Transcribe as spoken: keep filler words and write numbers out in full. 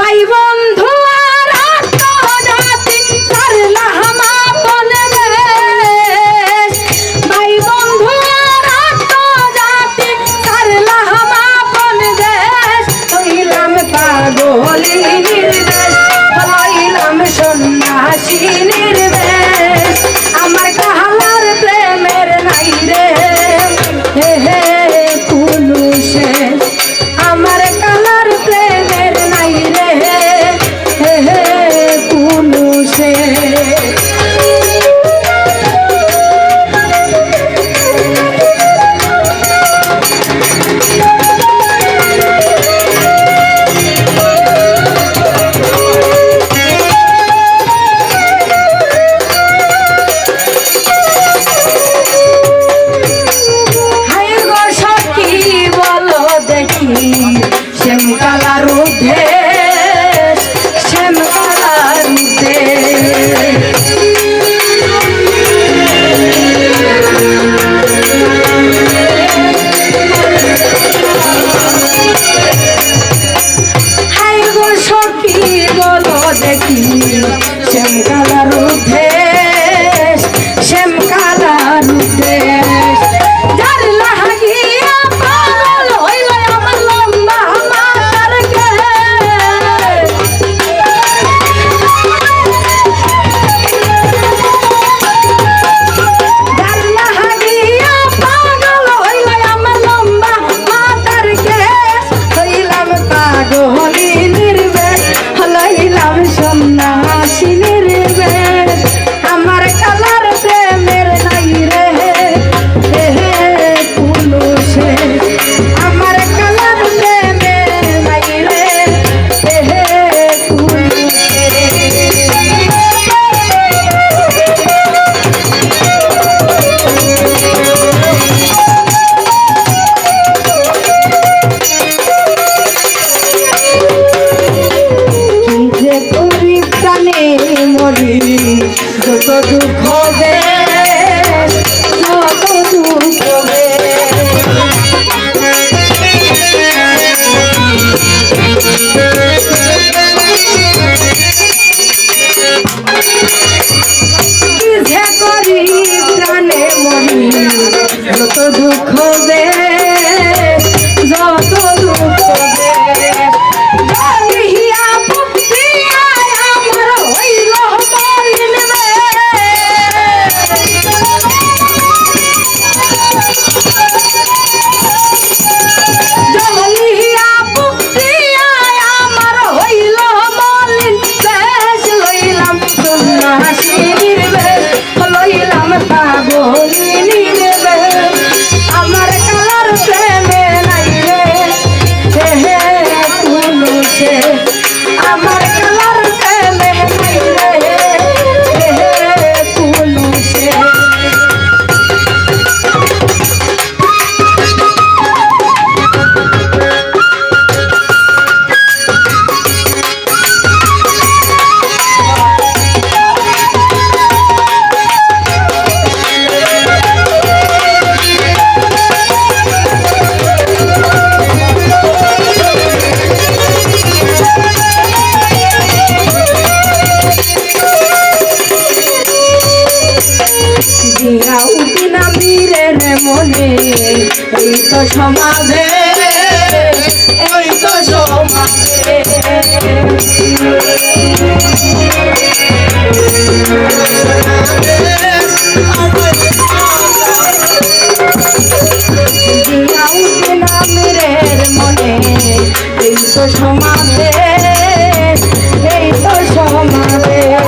ভাই বন্ধু আর আত্মজাতি, ছাড়লাম আপন দেশ। ভাই বন্ধু আর আত্মজাতি, ছাড়লাম আপন দেশ। হইলাম পাগলি নির্দেশ, হইলাম সন্ন্যাসী নির্দেশ। আমার কাহালার প্রেমের নাই রে, হে হে, কুলুষে। আমার কালার প্রেমের নাই রে, হে হে, কুলুষে। হায় গো সখী, বলো দেখি, শ্যামকালার উদ্দেশ, শ্যামকালার উদ্দেশ। হায় গো সখী, বলো দেখি, শ্যামকালার উদ্দেশ, শ্যামকালার উদ্দেশ। যার লাগিয়া পাগল হইল আমার লম্বা মাথার কেশ। যার লাগিয়া পাগল হইল আমার লম্বা মাথার কেশ। হইলাম পাগলি নির্দেশ, হইলাম সন্ন্যাসী নির্দেশ। আমার কালার প্রেমের নাই রে, হে হে, কুলুষে। আমার কালার প্রেমের নাই রে, হে হে, কুলুষে। কি যে করি প্রাণে মরি, যত দুঃখ বেশ, যত দুঃখ বেশ। কি যে করি প্রাণে মরি, যত দুঃখ বেশ, যত দুঃখ বেশ। জ্বলিয়া পুড়িয়া আমার হইল মলিন বেশ। জ্বলিয়া পুড়িয়া আমার হইল মলিন বেশ। লইলাম সন্ন্যাসীর বেশ, লইলাম পাগলিনীর বেশ। আমার কালার প্রেমে নাই রে, হে হে, কুলুষে। আমার কালার প্রেমে নাই রে, হে হে, কুলুষে। জিয়াউদ্দিন আমিরের মনে এই তো সমাবেশ, এই তো সমাবেশ। জিয়াউদ্দিন আমিরের মনে এই তো সমাবেশ, এই তো সমাবেশ।